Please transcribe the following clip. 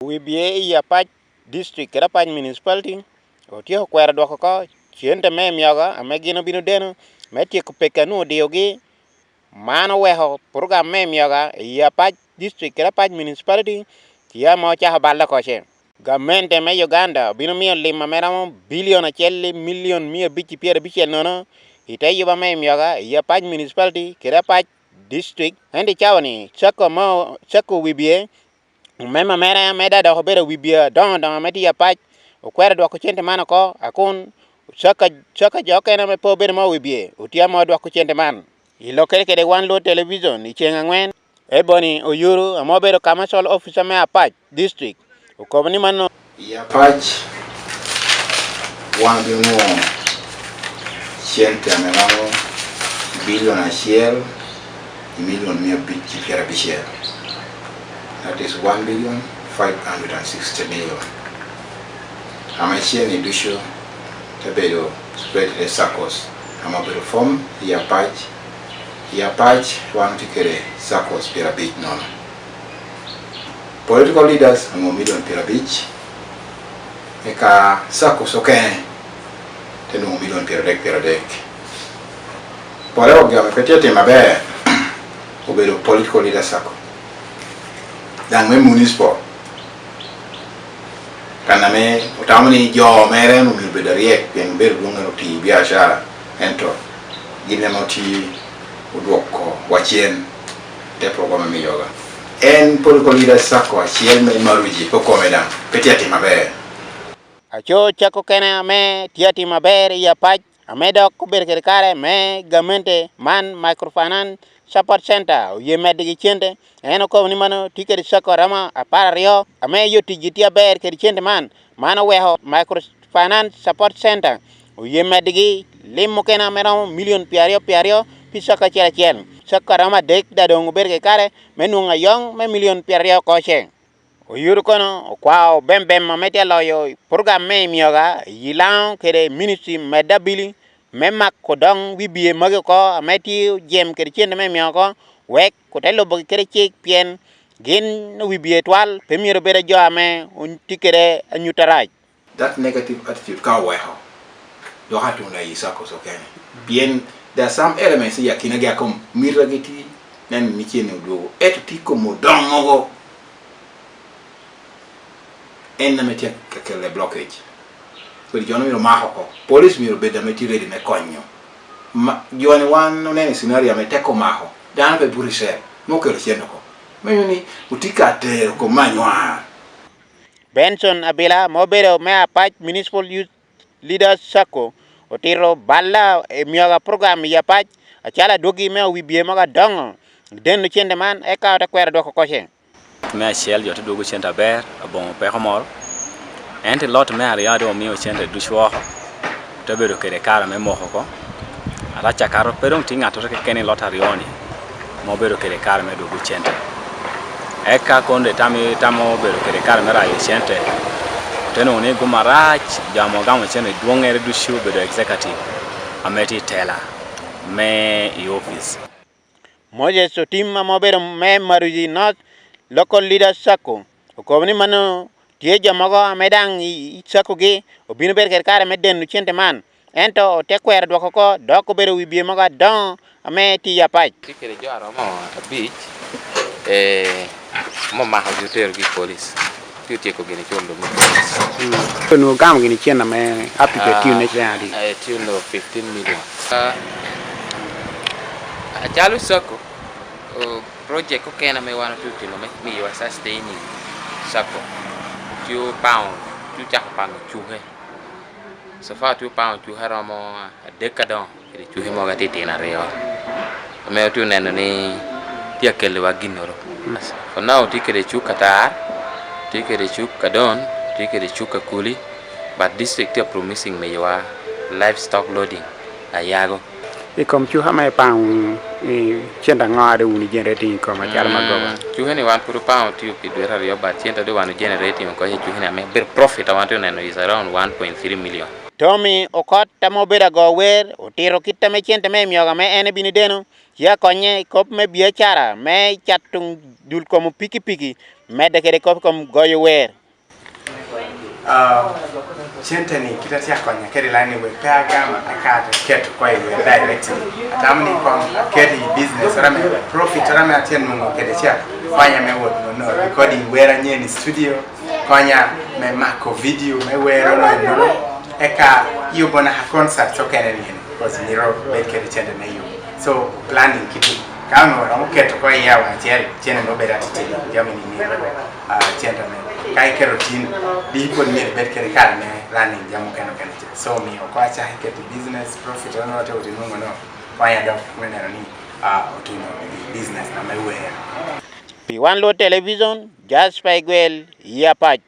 Wibye i Apac District kede Apac Municipality otyeko kwero dwoko oko cente me emyoga ame gin obino deno me tyeko peke anongo odiyogi. Man oweko program me emyoga i Apac District kede Apac Municipality tye ma ocako balle oko ce. Gamente me Uganda obino miyo lim ame romo bilion acel ki milion 560 nono i te yuba me emyoga i Apac Municipality kede Apac District. Ento i cawa-ni, Cako wibye Omema mere ameda dok obedo wi bye adongo dongo me tye apac, okwero dwoko cente man oko, akun caka jo okene ma pe obedo mo wi bye otye ma odwoko cente man. I lokere kede wan luo television i ceng angwen, Ebony Oyuru ma obedo Commercial Officer me Apac District okobo ni mano. I Apac wan wabinongo cente ma romo bilion acel ki milion 560, that is 1,560,000,000. Ka ma cente-ni ducu te bedo spread i te SACCOs ka ma obedo formed i Apac. I Apac wan watye kwede SACCOs 50 nono. Political leaders onongo milion 50 eka SACCOs okene te nongo milion 30 30. Pole ogemo pe tye timo maber obedo political leaders SACCO dang me municipal kana me otamo ni jo mere en omyero obed aryek pien obedo dwong en otii biacara ento gin ema otii odwoko wa cen te program me yoga. En political leaders sacco acel me Maruji pe okome dang pe tye atim maber. Aco cako kene ame tye atim maber i apac ame dok obedo kede kare me gamente man Microfinance Support Center oye medigi cente. En okobo ni mano tye kede cako aromo 12 ame yo ticgi tye aber kede cente man. Man oweko Microfinance Support Center oye medigi lim mukene ame romo milion 20 20 pi cako acel acel. Cako aromo adek da dong obedo ki kare me nongo ayong me milion 20 koce. Oyudo kono okwao bembem ma tye loyo program me imyoga i lango kede ministry med abili me mako dong wibye magi oko ame tye ojem kede cente me imyoga oko wek ote lubo gi kede cik pien gin wibye twal pe myero obed jo ame tye kede anyuta rac. That negative attitude ka oweko dok atunda i circles okene pien there are some elements i akina gi akom mita gi tye neno ni cene odwogo ento tye kom odong mogo en ame tye ka kelo blockage kodi jo ne myero omak oko police myero obed ame tye ready me konyo ma jo ni wan oneno i scenario ame tek omako dano pe buto i cell ma okelo cene oko me nyo ni otye ka tero kom me anywar. Benson Abila ma obedo me Apac Municipal Youth Leaders Sacco otito balla i myoga program i Apac acalo adwogi me wibye mogo adongo deno cente man eka ote kwero dwoko koce. Me acel jo te dwogo cente aber labongo peko moro ento i lot me aryo dong omiyo cente ducu woko te bedo kwede kare me moko oko arac akato pe dong tye ngat mo keken i lot aryo ni ma obedo kwede kare me dwogo cente eka kono dong itamo itamo bedo kwede kare me rayo cente te nongo ni gum marac jo ma ogamo cente dwongere ducu obedo executive ma tye i tela me i opic. Moses Otim ma obedo me Maruzi North Local Leaders Sacco okobo ni mano tye jo mogo ame dang i sacco-gi obino bedo kwede kare me deno cente man ento ote kwero dwoko oko dok obedo wi bye mogo adongo ame tye i apac. Tye kwede jo aromo abic ma omakogi oterogi i polic ci otyeko gin culo me polic. Onongo ogamo gin cente me up to the tune ne cente adi? Tune of 15 million. Acalo sacco, project okene ma wan watye ka timo me miyowa sustaining sacco ci opango ci ocako pango cuke. So far tye opango cuke romo adek adongo kede cuke mogo atitino aryo ma watye ka neno ni tye ka keliwa ginoro. For now tye kede cuk atar, tye kede cuk adon, tye kede cuk akuli but district tye ka promising miyowa livestock loading ayago. I kom cuka ma ipango i cente ango dong wun i generating i kome calo magoba? Cuka ni wan pud opango tiyo pi dwete aryo but cente dong wan ogenerating oko i cuka ni ame bedo profit a wan tye ka neno is around 1.3 million. Tommy Okot ma obedo ago wer otito kit me cente me myoga ma en ebino deno ci akonye i kop me biacara me cato dul kom pikipiki. Medde kwede kop i kom goyo wer. Cente ni kit atye akonya kede line ni wek pe agama akate keto ko i wer directly atamo ni kong aket i business ora me profit ora me atye nongo kede ca konya me wot no recording wer anyen i studio konya me mako video me wero no enono eka yubo naka concerts okene ni eni cause mito bed kede cente me yubo so planning kit ka onongo waromo keto ko iye awang acel cente nongo bedo atitidi jami ni mito cente me ka iketo tin di pwod myero ibed kede kare me running jami mukene okene ca so omiyo ko acaki keto i business profit eno te woti nongo no konya dok me neno ni otuno i business na me wer. Pi wan luot television, Jasper Igwel, Yi Apac.